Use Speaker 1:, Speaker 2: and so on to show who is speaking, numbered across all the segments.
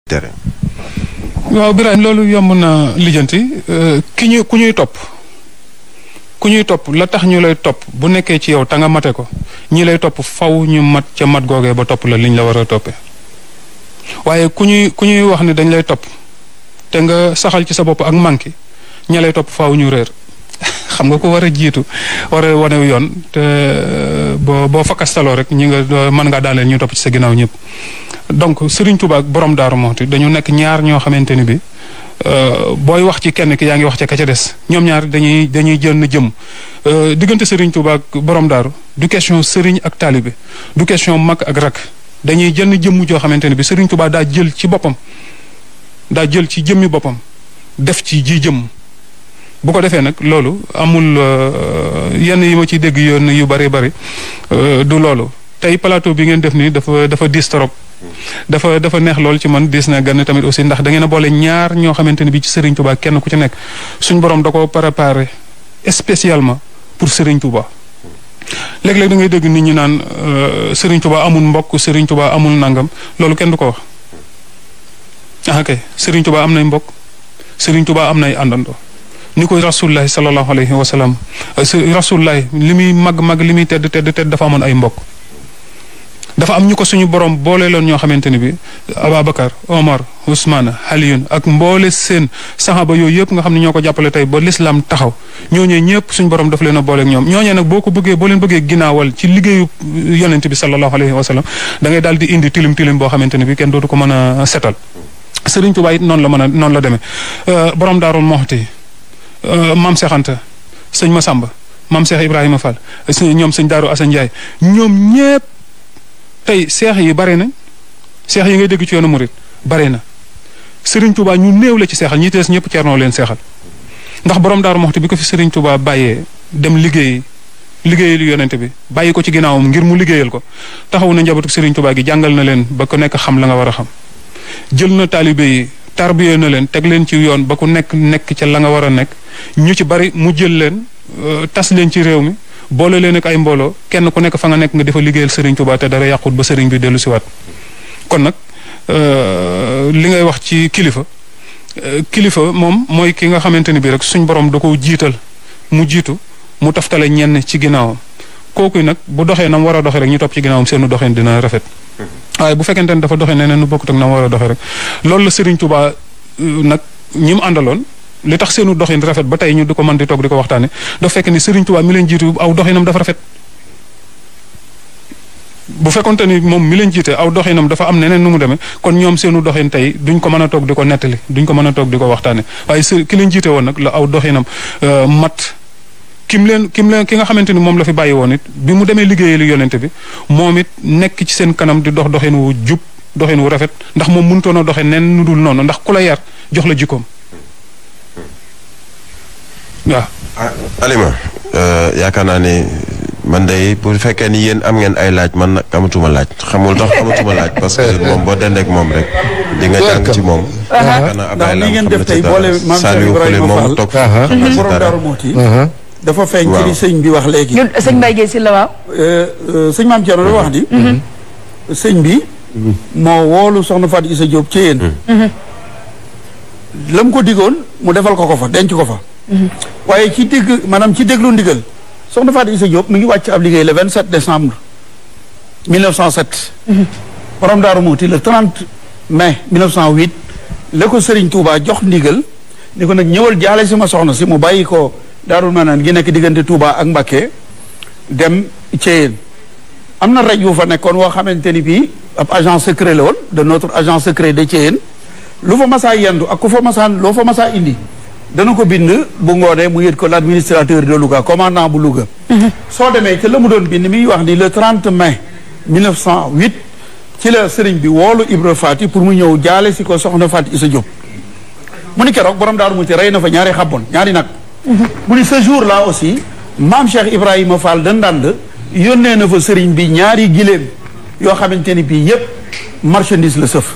Speaker 1: terrain.
Speaker 2: waaw Birahim loolu yomb na lijjanti ku ñuy topp la tax ñu lay topp bu nekkee ci yow ta nga mate ko ñi lay topp faw ñu mat ca mat googee ba topp la liñ la war a toppee waaye ku ñuy wax ne dañ lay topp te nga saxal ci sa bopp ak manqué ña lay topp faw ñu réer xam nga ko war a jiitu war a wane yoon te boo fakastaloo rek ñi nga mën ngaa daaneel ñu topp ci sa ginnaaw ñëpp donc Serigne Touba ak borom Daaru Muxti dañu nekk ñaar ñoo xamante ni bi booy wax ci kenn ki yaa ngi wax ca ka ca des ñoom ñaar dañuy jël jëm diggante Serigne Touba ak borom Daaru du question Serigne ak taalibe du question mag ak rak dañuy jël jëmm joo xamante ni bi Serigne Touba daa jël ci boppam daa jël ci jëmmi boppam def ci ji jëmm bu ko defee nag loolu amul yenn yi ma ciy dégg yoon yu bari du loolu tey plateau bi ngeen def nii dafa diis trop dafa neex lool ci man diis na gan tamit aussi ndax da ngeen a boole ñaar ñoo xamante ni bi ci Serigne Touba kenn ku ci nekk suñ borom da ko préparé spécialement pour Serigne Touba. léeg-léeg da ngay dégg nit ñi naan Serigne Touba amul mbokk Serigne Touba amul nangam loolu kenn du ko wax ah kay Serigne Touba am nay mbokk Serigne Touba am nay àndandoo. ni ko rasulullahi sallallahu alayhi wa sallam rasulullahi li muy mag li muy tedd dafa amoon ay mbokk dafa am ñu ko suñu borom boole loon ñoo xamante ni bi Ababacar Omar Ousmane Aliyun ak mboole seen saxaaba yooyu yëpp nga xam ne ñoo ko jàppale tey ba l'islam taxaw ñooñee ñëpp suñu borom dafa leen a boole ak ñoom ñooñee nag boo leen bëggee ginnaawal ci liggéeyu yonent bi sallallahu alayhi wa sallam da ngay daal di indi tilim boo xamante ni bi kenn dootu ko mën a setal Serigne Touba it noonu la demee borom Daaru Muxti maam Cheikh Anta sëñ Massamba maam Cheikh Ibrahima Fall ñoom sëñ Daaru Assane Ndiaye ñoom ñëpp tey seex yi bare nañ seex yi ngay dégg ci yoonu murit bare na Serigne Touba ñu néew la ci seexal ñi tees ñëpp Ceerno leen seexal ndax borom Daaru Muxti bi ko fi Serigne Touba bàyyee dem liggéeyal yonente bi bàyyi ko ci ginnaawam ngir mu liggéeyal ko taxaw na njabootu Serigne Touba gi jàngal na leen ba ko nekk xam la nga war a xam jël na taalibe yi tarbiyee na leen teg leen ci yoon ba ku nekk ca la nga war a nekk ñu ci bari mu jël leen tas leen ci réew mi boole leen ak ay mbooloo kenn ku nekk fa nga nekk nga defa liggéeyal Serigne Touba te dara yàqut ba Serigne bi dellu siwaat kon nag li ngay wax ci kilifa moom mooy ki nga xamante ni bi rek suñ borom da ko jiital mu jiitu mu taftale ñenn ci ginnaawam kooku nag bu doxee na mu war a doxee rek ñu topp ci ginnaawam seenu doxeen dina rafet waaye bu fekkente ne dafa doxee neneen nu bokkut ak na mu war a doxee rek loolu la Serigne Touba nag ñi mu àndaloon li tax seenu doxin rafet ba tey ñu di ko mën di toog di ko waxtaane dafa fekk ni Serigne Touba mi leen jiitu aw doxinam dafa rafet bu fekkonte ni moom mi leen jiite aw doxinam dafa am neneen nu mu demee kon ñoom seenu doxin tey duñ ko mën a toog di ko nettali duñ ko mën a toog di ko waxtaane waaye ki leen jiite woon nag la aw doxinam mat ki nga xamante ni moom la fi bàyyi woon it bi mu demee liggéeyal yonente bi moom it nekk ci seen kanam di dox doxin wu jub doxin wu rafet ndax moom mënutoon a doxe nen nu dul noonu ndax ku la yar jox la jikkoom waaw.
Speaker 1: Alima yaakaar naa ne man day bu fekkee ni yéen am ngeen ay laaj man nag amatuma laaj xamul tax amatuma laaj parce que moom boo dendeek moom rek di nga jàng ci moom.
Speaker 3: ndax li ngeen def tey boole maam Cheikh Ibrahima Fall
Speaker 1: toog
Speaker 3: borom Daaru Muxti dafa feeñ ci li sëñ bi wax léegi.
Speaker 4: ñun sëñ Mbaye Guèye si la waaw.
Speaker 3: sëñ maam Thierno dafa wax ni. sëñ bi. moo woolu soxna Fatou Issa Diop ci yéen. la mu ko digoon mu defal ko fa denc ko fa. waaye ci déglu ndigal soxna Fatou Issa Diop mi ngi wàcc ab liggéey le 27 décembre 1907. borom Daaru Muxti le 30 mai 1908 la ko Serigne Touba jox ndigal ni ko nag ñëwal jaale si ma soxna si mu bàyyi ko Daarul Manaan gi nekk diggante Touba ak Mbacké dem Thiéyène am na rajo fa nekkoon woo xamante ni bii ab agent secret la woon de notre agent secret de Thiéyène lu fa masaa yendu ak ku fa masaa loo fa masaa indi dana ko bind bu ngoonee mu yët ko l'administrateur de Louga commandant bu Louga. soo demee ca la mu doon bind mi wax ni le 30 mai 1908 ci la sëriñ bi woolu Ibra Fati pour mu ñëw jaale si ko soxna Fatou Issa Diop mu ni keroog borom Daaru Muxti rey na fa ñaari xabboon ñaari nag. mu ni ce jour là aussi maam Cheikh Ibrahima Fall de Ndande yónnee na fa sëriñ bi ñaari giléem yoo xamante ni bii yëpp marchandise la sëf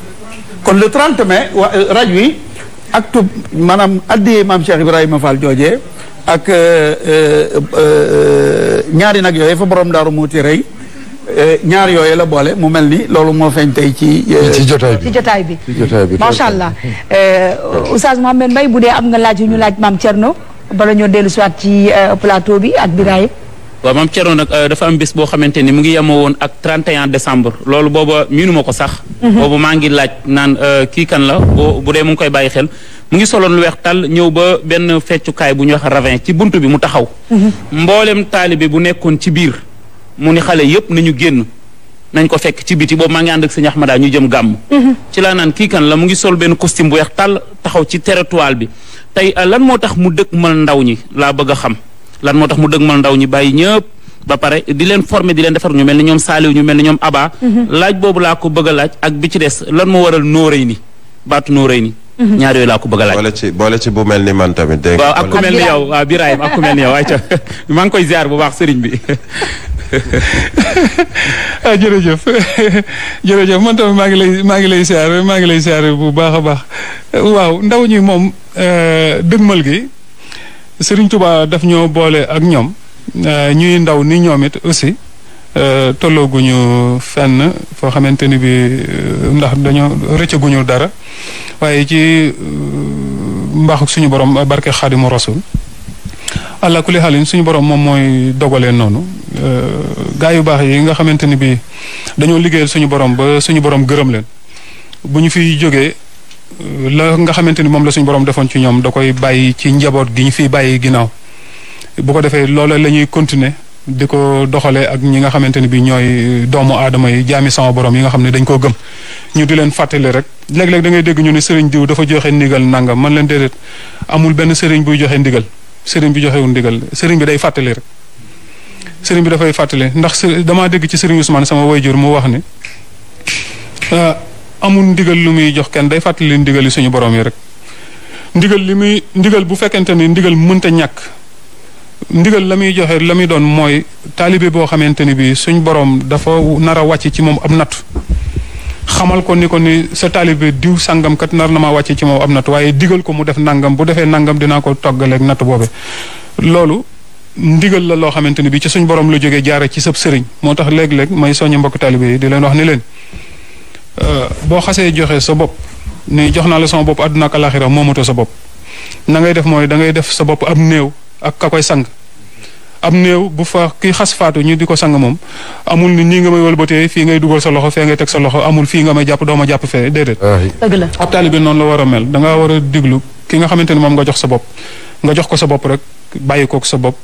Speaker 3: kon le 30 mai rajo yi ak maanaam addee maam Cheikh Ibrahima Fall joojee ak ñaari nag yooyu fa borom Daaru Muxti rey ñaar yooyu la boole mu mel ni loolu moo feeñ tey ci
Speaker 4: jotaay bi macha allah. Oustaz Mouhamed Mbaye bu dee am nga laaj yu ñu laaj Mame Thierno bala ñoo dellu siwaat ci plateau bi ak Birahim.
Speaker 5: waaw Mame Thierno nag dafa am bés boo xamante ni mu ngi yemoo woon ak 31 décembre loolu booba miinuma ko sax. boobu maa ngi laaj naan kii kan la bu dee mu ngi koy bàyyi xel. mu ngi soloon lu weex tàll ñëw ba benn feccukaay bu ñuy wax ravin ci buntu bi mu taxaw. mboolem taalibe bu nekkoon ci biir mu ni xale yëpp nañu génn nañ ko fekk ci biti boobu maa ngi ànd ak sëñ Ahmada ñu jëm gàmm. ci laa naan kii kan la mu ngi sol benn costume bu weex tàll taxaw ci territoire bi tey lan moo tax mu dëkk mal ndaw ñi laa bëgg a xam lan moo tax mu dëkk mal ndaw ñi bàyyi ñëpp ba pare di leen former di leen defar ñu mel ni ñoom Saliou ñu mel ni ñoom Aba. laaj boobu laa ko bëgg a laaj ak bi ci des lan moo waral nóoréy ni baatu nóoréy ni ñaar yooyu laa ko bëgg a laaj.
Speaker 1: boole ci bu mel ni man tamit. dégg nga
Speaker 5: waaw ak ku mel ni yow waaw Birahim ak ku mel ni yow ayca maa ngi koy ziar bu baax sëriñ bi.
Speaker 2: jërëjëf man tamit maa ngi lay ziar bu baax a baax waaw ndaw ñi moom dëgmal gi Sëriñ Tuubaa daf ñoo boole ak ñoom ñuy ndaw ni ñoom it aussi tollooguñu fenn foo xamante ni bi ndax dañoo rëccaguñu dara waaye ci mbaaxu suñu borom barke Xaadimu Rasul allah kulli xaalin suñu borom moom mooy dogalee noonu gaa yu baax yi nga xamante ni bi dañoo liggéeyal suñu borom ba suñu borom gërëm leen bu ñu fiy jógee la nga xamante ni moom la suñu borom defoon ci ñoom da koy bàyyi ci njaboot gi ñu fiy bàyyi ginnaaw bu ko defee loola la ñuy continuer di ko doxalee ak ñi nga xamante ni bi ñooy doomu aadama yi jaami sama borom yi nga xam ne dañ koo gëm ñu di leen fàttali rek léeg-léeg da ngay dégg ñu ne sëriñ diw dafa joxe ndigal nangam man leen déedéet amul benn sëriñ buy joxe ndigal sëriñ bi joxewul ndigal sëriñ bi day fàttali rek sëriñ bi dafay fàttali ndax damaa dégg ci sëriñ Ousmane sama wayjur mu wax ni amul ndigal lu muy jox kenn day fàttali ndigal yi suñu borom yi rek ndigal bu fekkente ni ndigal mënta ñàkk ndigal la muy joxe la muy doon mooy taalibe boo xamante ni bi suñ borom dafa nar a wàcc ci moom ab natt xamal ko ni sa taalibe diw sàngam kat nar na maa wàcc ci moom ab natt waaye digal ko mu def nangam bu defee nangam dinaa ko toggaleeg natt boobe loolu ndigal la loo xamante ni bi ci suñ borom la jógee jaare ci sab sëriñ moo tax léeg-léeg may soññi mbokk taalibe yi di leen wax ni leen boo xasee joxe sa bopp ni jox naa la sama bopp àdduna ak alaxira moomatoo sa bopp na ngay def mooy da ngay def sa bopp ab néew ak ka koy sang am néew bu fa ki xas faatu ñu di ko sang moom amul ni nii nga may wëlbatee fii ngay dugal sa loxo fee ngay teg sa loxo amul fii nga may jàpp doo ma jàpp fee déedéet.
Speaker 4: dëgg la
Speaker 2: ab taalibe noonu la war a mel da ngaa war a diglu ki nga xamante ni moom nga jox sa bopp nga jox ko sa bopp rek bàyyi kook sa bopp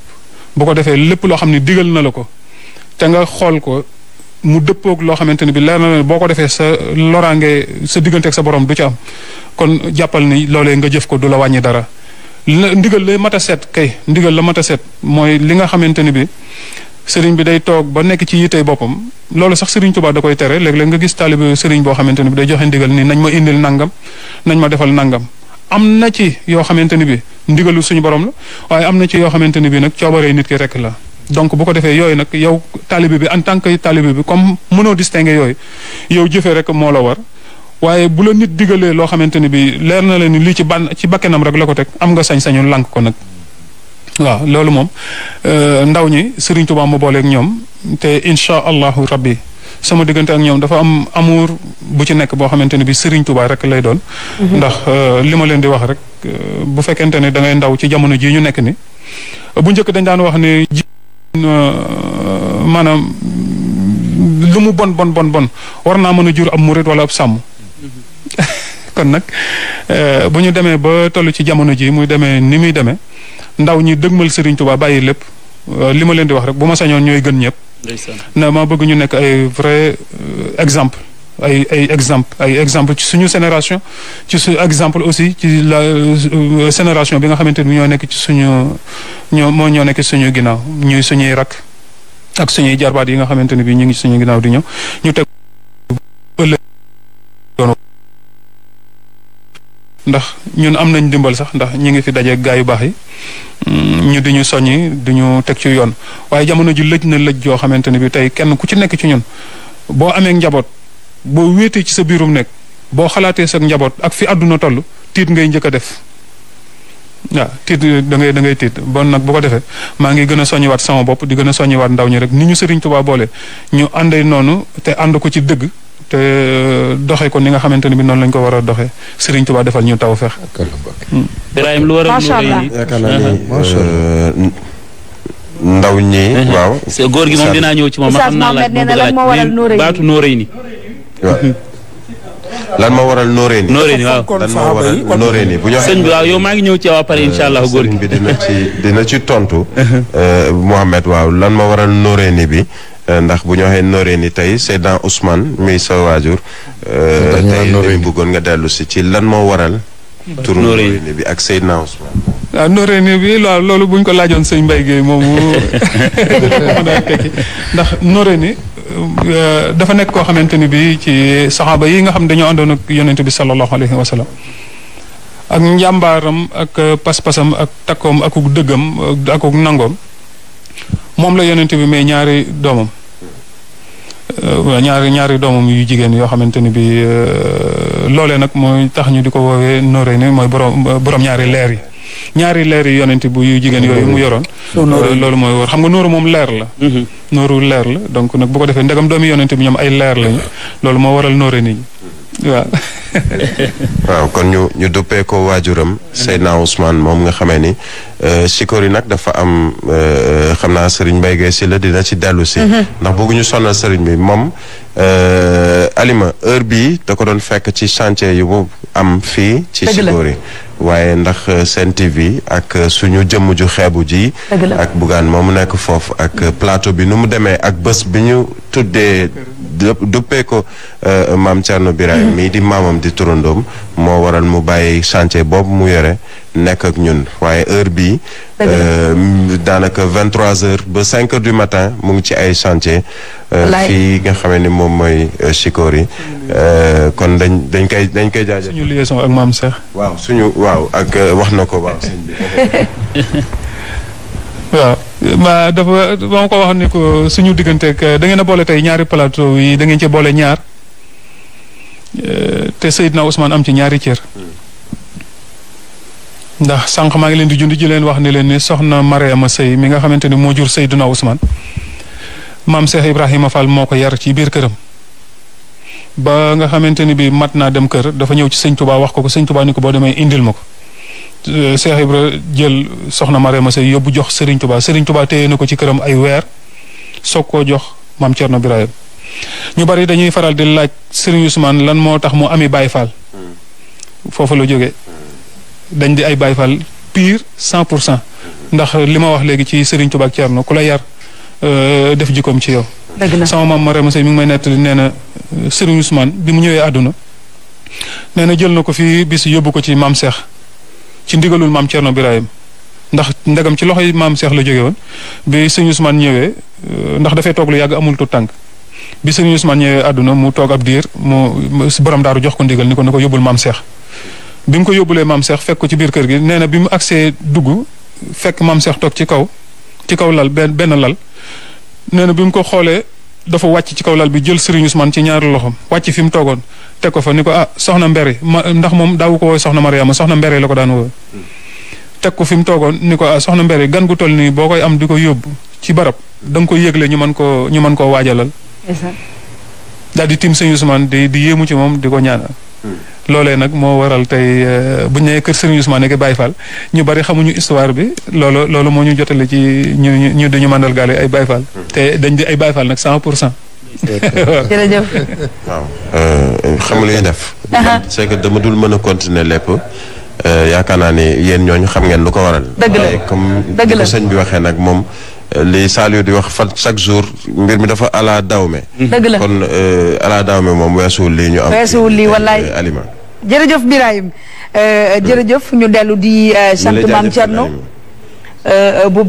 Speaker 2: bu ko defee lépp loo xam ne digal na la ko te nga xool ko mu dëppoog loo xamante ni bi leer na boo ko defee sa loraange sa digganteeg sa borom du ci am kon jàppal ni loolee nga jëf ko du la wàññi dara. ndigal la mat a set kay ndigal la mat a set mooy li nga xamante ni bi sëriñ bi day toog ba nekk ci yitey boppam loolu sax sëriñ Tuubaa da koy tere léeg-léeg nga gis taalibe sëriñ boo xamante ni bi day joxe ndigal ni nañ ma indil nangam nañ ma defal nangam am na ci yoo xamante ni bi ndigalu suñu borom la waaye am na ci yoo xamante ni bi nag coobaree nit ki rek la donc bu ko defee yooyu nag yow taalibe bi en tant que taalibe bi comme mënoo distinguer yooyu yow jëfee rek moo la war waaye bu la nit digalee loo xamante ni bi leer na leen ni lii ci bakkenam rek la ko teg am nga sañ-sañu lànk ko nag waaw loolu moom ndaw ñi Sëriñ Tuubaa ma booleeg ñoom te incha allahu rabbi sama diggante ak ñoom dafa am amour bu ci nekk boo xamante ni bi Sëriñ Tuubaa rek lay doon ndax li ma leen di wax rek bu fekkente ne da ngay ndaw ci jamono jii ñu nekk ni bu njëkk dañ daan wax ne maanaam lu mu bon war naa mën a jur ab murit wala ab sàmm kon nag bu ñu demee ba toll ci jamono ji muy demee ni muy demee ndaw ñi dëgmal Sëriñ Tuubaa bàyyi lépp li ma leen di wax rek bu ma sañoon ñooy gën ñëpp na ma bëgg ñu nekk ay vrai exemple ay exemple ci suñu génération ci su exemple aussi ci la génération bi nga xamante ni ñoo nekk ci suñu ñoo nekk ci suñu ginnaaw ñuy suñuy rak ak suñuy jarbaat yi nga xamante ni bi ñu ngi suñu ginnaaw di ñëw ñu teg ndax ñun am nañ dimbal sax ndax ñi ngi fi dajeeg gaa yu baax yi ñu di ñu soññi di ñu teg ci yoon waaye jamono ji lëj na lëj joo xamante ni bi tey kenn ku ci nekk ci ñun boo amee njaboot boo wéetee ci sa biirum nekk boo xalaatee sa njaboot ak fi àdduna toll tiit ngay njëkk a def waaw tiit da ngay tiit bon nag bu ko defee maa ngi gën a soññiwaat sama bopp di gën a soññiwaat ndaw ñi rek ni ñu Serigne Touba boole ñu àndee noonu te ànd ko ci dëgg te doxee ko ni nga xamante ne bi noonu lañ ko war a doxee Serigne Touba defal ñu taw feex.
Speaker 5: Birahim lu waral
Speaker 4: macha allah
Speaker 1: yaakaar naa ni ndaw ñi. waaw
Speaker 5: góor gi moom dinaa ñëw ci moom. ma xam naa laaj baatu nóoree ni.
Speaker 1: waaw lan moo waral nóoree ni.
Speaker 5: nóoree ni waaw
Speaker 1: lan moo waral nóoree ni bu ñu.
Speaker 5: sëñ bi waaw yow maa ngi ñëw ci waaw pare incha allah góor gi.
Speaker 1: sëñ bi dina ci tontu. Mohamed waaw lan moo waral nóoree ni bi. ndax bu ñu waxee Noreyni tey Seydina Ousmane mi sa waajur. tey dañu bëggoon nga dellu si ci lan moo waral. turu Noreyni bi ak Seydina Ousmane.
Speaker 2: waaw Noreyni bi loolu buñ ko laajoon sëñ Mbaye Guèye moom mën a tekki ndax Noreyni dafa nekk koo xamante ni bi ci saxaaba yi nga xam dañoo àndoon ak yonent bi sallallahu alayhi wa sallam ak njàmbaaram ak pas-pasam ak takkoom ak dëggam ak nangoom moom la yonent bi may ñaari doomam. ñaari doomam yu jigéen yoo xamante ni bi loolee nag mooy tax ñu di ko woowee Noreyni mooy borom ñaari leer yi yonent bu yu jigéen yooyu mu yoroon. loolu mooy wóor xam nga nooru moom leer la. nooru leer la donc nag bu ko defee ndegam doomi yonent bi ñoom ay leer lañu loolu moo waral Noreyni waaw.
Speaker 1: waaw kon ñu duppee ko waajuram Seydina Ousmane moom nga xamee ni Sikori nag dafa am xam naa Serigne Mbaye Guèye si la dina ci dellu si. ndax bëgguñu sonal Serigne bi moom Alima heure bii da ko doon fekk ci chantier yu mu am fii. ci Sikori waaye ndax Sen TV ak suñu jëmm ju xeebu ji. ak Bougane moomu nekk foofu ak plateau bi nu mu demee ak bés bi ñu tuddee. duppee ko maam Thierno Birahim mii di maamam di turandoom moo waral mu bàyyi chantier boobu mu yore nekk ak ñun waaye heure bii daanaka 23h ba 5h du matin mu ngi ci ay chantier fii nga xamee ni moom mooy Sikori kon dañ koy jaajëf
Speaker 2: suñu liaison ak maam Cheikh
Speaker 1: waaw ak wax na ko waaw sëñ bi
Speaker 2: waaw ma dafa ba ma ko wax ni ko suñu digganteeg da ngeen a boole tey ñaari plateau yi da ngeen ci boole ñaar te Seydina Ousmane am ci ñaari cër ndax sànq maa ngi leen di jund ji leen wax ne leen ni soxna Mariama Sey mi nga xamante ni moo jur Seydina Ousmane maam Cheikh Ibrahima Fall moo ko yar ci biir këram ba nga xamante ni bi mat naa dem kër dafa ñëw ci sëñ Touba wax ko sëñ Touba ni ko boo demee indil ma ko Cheikh Ibra jël soxna Mariama Sey yóbbu jox Serigne Touba téye na ko ci këram ay weer soog koo jox maam Thierno Birahim ñu bari dañuy faral di laaj Serigne Ousmane lan moo tax mu ami Baye Fall foofu la jógee dañ di ay Baye Fall pire 100% ndax li ma wax léegi ci Serigne Touba ak Thierno ku la yar def jikkoom ci yow. sama maam Mariama Sey mi ngi may nettali nee na Serigne Ousmane bi mu ñëwee àdduna nee na jël na ko fi bis yóbbu ko ci maam Cheikh. ci ndigalul maam Thierno Birahim ndax ndegam ci loxoy maam Cheikh la jóge woon bi sëñ Ousmane ñëwee ndax dafay toog lu yàgg amul tu tànk bi sëñ Ousmane ñëwee àdduna mu toog ab diir mu borom daaru jox ko ndigal ni ko yóbbul maam Cheikh bi mu ko yóbbulee maam Cheikh fekk ko ci biir kër gi nee na bi mu agsee dugg fekk maam Cheikh toog ci kaw lal benn lal nee na bi mu ko xoolee dafa wàcc ci kaw lal bi jël Serigne Ousmane ci ñaari loxom wàcc fi mu toogoon teg ko fa ni ko soxna Mbere ndax moom daawu ko woowe soxna Mariama soxna Mbere la ko daan woowe teg ko fi mu toogoon ni ko soxna Mbere gan gu toll nii boo koy am di ko yóbbu ci barab da nga koy yëgle ñu mën koo waajalal daal di tim Serigne Ousmane di yéemu ci moom di ko ñaanal loolee nag moo waral tey bu ñu nee kër Serigne Ousmane ak Baye Fall ñu bari xamuñu histoire bi loolu moo ñu jotale ci ñu dañu màndargaale ay Baye Fall te dañ di ay Baye Fall nag 100%.
Speaker 4: jërëjëf.
Speaker 1: waaw xam nga li ñuy def. c'est que dama dul mën a continuer lépp yaakaar naa ni yéen ñooñu xam ngeen lu ko waral.
Speaker 4: dëgg la
Speaker 1: comme ni ko sëñ bi waxee nag moom. li Saliou di wax fan chaque jour mbir mi dafa ala dawme.
Speaker 4: dëgg la
Speaker 1: kon ala dawme moom weesuwul lii ñu am.
Speaker 4: weesuwul lii wallaay
Speaker 1: Alima.
Speaker 4: jërëjëf Birahim jërëjëf ñu dellu di sant maam Thierno bu